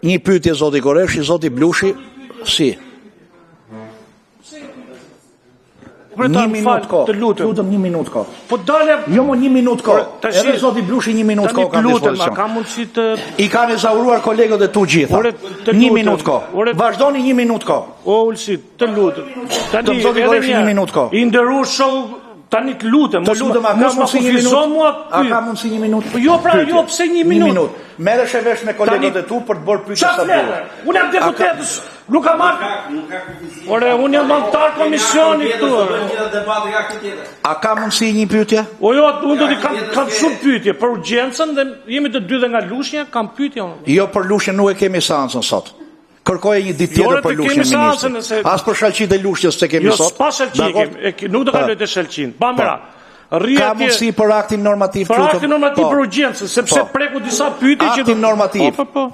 Një pyetje zoti Korreshi, zoti Blushi, si? Kryetar, Një më fal, minutë kohë. të lutem. Lutem një minutë kohë. Po dale. Jo, mo një minutë kohë. Tash- Edhe zoti Blushi një minutë Tani kohë ka të në lutem, a dispozicion. ka mundësi të I kanë ezauruar kolegët e tu gjitha. Ore, të Një lutem. minutë kohë. Ore- Vazhdoni një minutë kohë. O Ulsi, të lutem. Tani Të zoti edhe Korreshi, një një minutë kohë. I nderuar shoku, tani të lutem, Të mos lutem, a ma- ka mos ma mundësi një kufizo minutë? mua A ty. ka mundësi një minutë? Po jo, pra, Pyetje. jo, pse një minutë? Një minutë. Merresh e vesh me kolegët Tani- e tu për të bërë pyetje Çfarë sa flet? duhet. Unë jam deputet, nuk kam marrë. Ore, unë jam antar komisioni këtu. A ka mundësi një pyetje? O jo, unë do t'i kam kam shumë pyetje për urgjencën dhe jemi të dy dhe nga Lushnja, kam pyetje unë. Jo për Lushnjën nuk e kemi seancën sot. Kërkoje një ditë Jo, ore, tjetër për të Lushnjën kemi seancën, ministri. nëse- As për shalqit e Lushnjës s'e kemi Jo, sot. s'pa shalqi e Dakor? kemi, e ke- nuk do kaloj te shalqin. Pa mëra. Rri Ka atje mundësi për aktin normativ për lutem? aktin normativ Po. për urgjencën, sepse Po. preku disa pyetje që Aktin normativ. Po, po, po.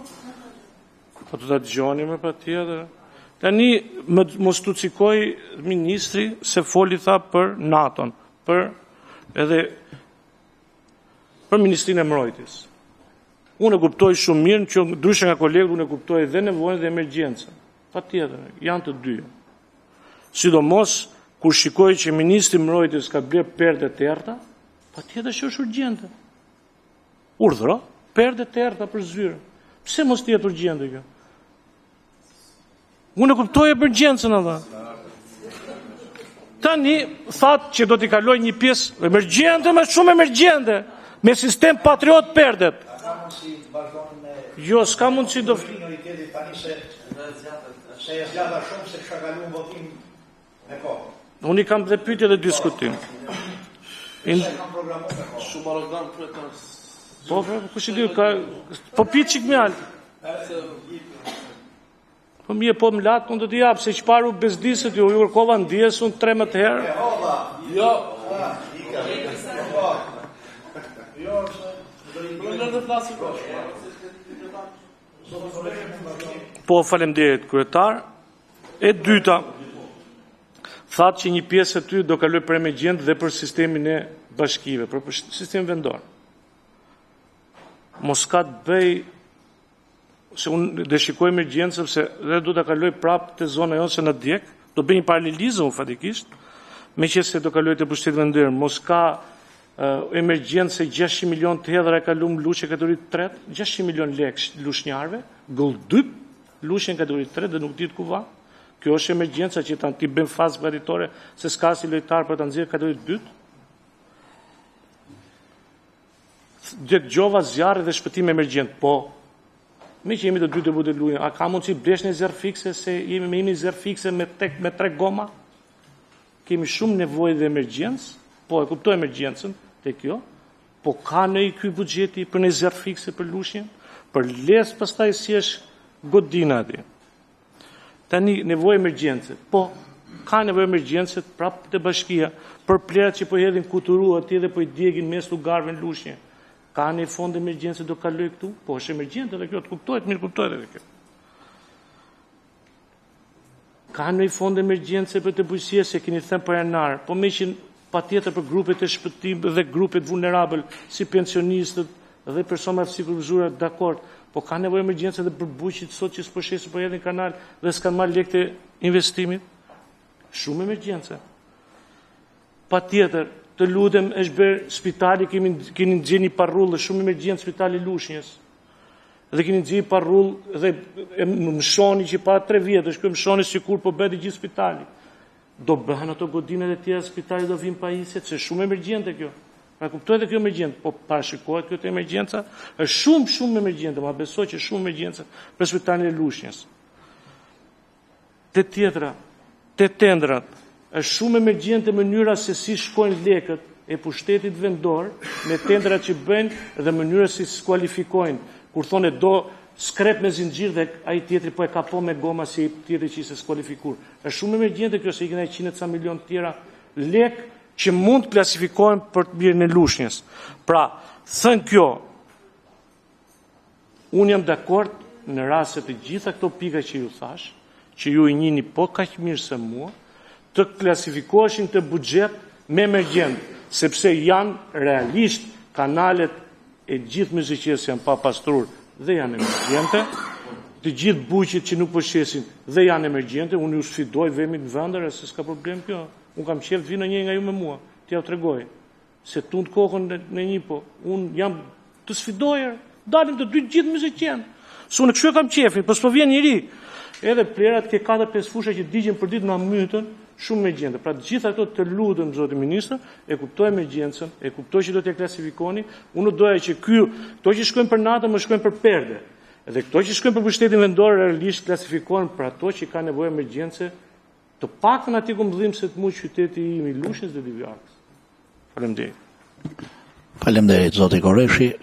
Po do ta dëgjoni më patjetër. Tani më mos tu cikoj ministri se foli tha për NATO-n, për edhe për Ministrinë e Mbrojtjes. Unë e kuptoj shumë mirë që ndryshe nga kolegët unë e kuptoj dhe nevojën dhe emergjencën. Patjetër, janë të dyja. Sidomos kur shikoj që ministri i Mbrojtjes ka bler perde të errta, patjetër që është urgjente. Urdhro, perde të errta për zyrën. Pse mos të jetë urgjente kjo? Unë e kuptoj emergjencën ata. Tani thatë që do t'i kaloj një pjesë emergjente, më shumë emergjente, me sistem patriot perdet. Jo, s'ka mundësi do Minoritetit tani se se e zgjata shumë se kisha kaluar votim me kohë. Unë i kam dhe pyetje dhe diskutim. In... Shumë arrogant kryetar. Po, po, kush e di, ka... Po pi çik mjalt. Po mirë, po më latë, unë do t'i jap, se çfarë u bezdisët ju, ju kërkova ndjesë unë 13 herë. Jo. Po lër të flasim. Po, faleminderit kryetar. E dyta, thatë që një pjesë e ty do kaloj për emergjent dhe për sistemin e bashkive, për, për sistemin vendor. Mos ka të bëj se unë dhe shikoj emergjencë sepse dhe do ta kaloj prapë te zona jonë se na djeg, do bëj një paralelizëm unë faktikisht, meqenëse do kaloj te pushteti vendor, mos ka uh, emergjencë se 600 milion të hedhra e kalum Lushnjë kategori të tretë, 600 milion lekë lushnjarëve, gëlldyp Lushnjën kategori të tretë dhe nuk dihet ku va. Kjo është emergjenca që ta ti bëjmë fazë përgatitore se s'ka si lojtar për ta nxjerrë kategori të dytë. Dëgjova zjarre dhe shpëtim emergjent, po. Me që jemi të dy deputetë Lushnjë, a ka mundësi blesh një zjarr fikse se jemi me jemi zjarr fikse me tek me tre goma? Kemi shumë nevojë dhe emergjencë, po e kuptoj emergjencën te kjo, po ka në i ky buxheti për një zjarr fikse për Lushnjën, për les pastaj si është godina atje. Tani nevojë emergjence, po ka nevojë emergjence prapë te bashkia për plerat që po hedhin kuturu atje dhe po i djegin mes lugarëve në Lushnjë. Ka një fond emergjence do kaloj këtu? Po është emergjente edhe kjo, të kuptohet, mirë kuptohet edhe kjo. Ka një fond emergjence për të bujqësia se keni thënë për janar, po me që patjetër për grupet e shpëtim dhe grupet vulnerabël, si pensionistët dhe persona me aftësi kufizuara, dakord, po ka nevojë emergjence edhe për bujqit sot që s'po shesin, po hedhin kanal dhe s'kan marrë lekë të investimit. Shumë emergjence. Patjetër, të lutem, është bërë spitali, kemi keni nxjerrë një parrull, është shumë emergjencë spitali i Lushnjës. Dhe keni nxjerrë parrull dhe e mëshoni që para 3 vjetësh, kjo mëshoni sikur po bëhet i gjithë spitali. Do bëhen ato godinat e tjera spitali, do vinë pajisjet, se shumë emergjente kjo. Pra kuptohet edhe kjo emergjencë, po parashikohet kjo te emergjenca, është shumë shumë emergjente, ma besoj që shumë emergjencë për spitalin e Lushnjës. Te tjetra, te tendrat, është shumë emergjente mënyra se si shkojnë lekët e pushtetit vendor me tendrat që bëjnë dhe mënyra si skualifikojnë. Kur thonë do skrep me zinxhir dhe ai tjetri po e kapo me goma si tjetri që ishte skualifikuar. Është shumë emergjente kjo se i kena 100 e ca milion të tjera lek që mund të klasifikohen për të mirën e Lushnjës. Pra, thënë kjo, unë jam dakord në rast se të gjitha këto pika që ju thash, që ju i njihni po kaq mirë se mua, të klasifikoheshin të buxhet me emergjent, sepse janë realisht kanalet e gjithë myzeqesë janë pa pastrur dhe janë emergjente. Të gjithë bujqit që nuk po shesin dhe janë emergjente, unë ju sfidoj vemi në vend, se s'ka problem kjo. Unë kam qejf të vinë një nga ju me mua, t'ja u tregoj. Se tund kokën në një po, unë jam të sfidoj, dalim të dy gjithë myzeqenë. Se unë kështu e kam qejfin, po s'po vjen njeri. Edhe plerat ke 4-5 fusha që digjen për ditë na mytën, shumë emergjente. Pra të gjitha këto të lutem zoti ministër, e kuptoj emergjencën, e kuptoj që do t'ja klasifikoni. Unë nuk doja që ky, këto që shkojnë për natën, më shkojnë për perde. Edhe këto që shkojnë për pushtetin vendor realisht klasifikohen për ato që kanë nevojë emergjence, të paktën aty ku më dhimbset mua qyteti im i Lushnjës dhe Divjakës. Faleminderit. Faleminderit zoti Koreshi.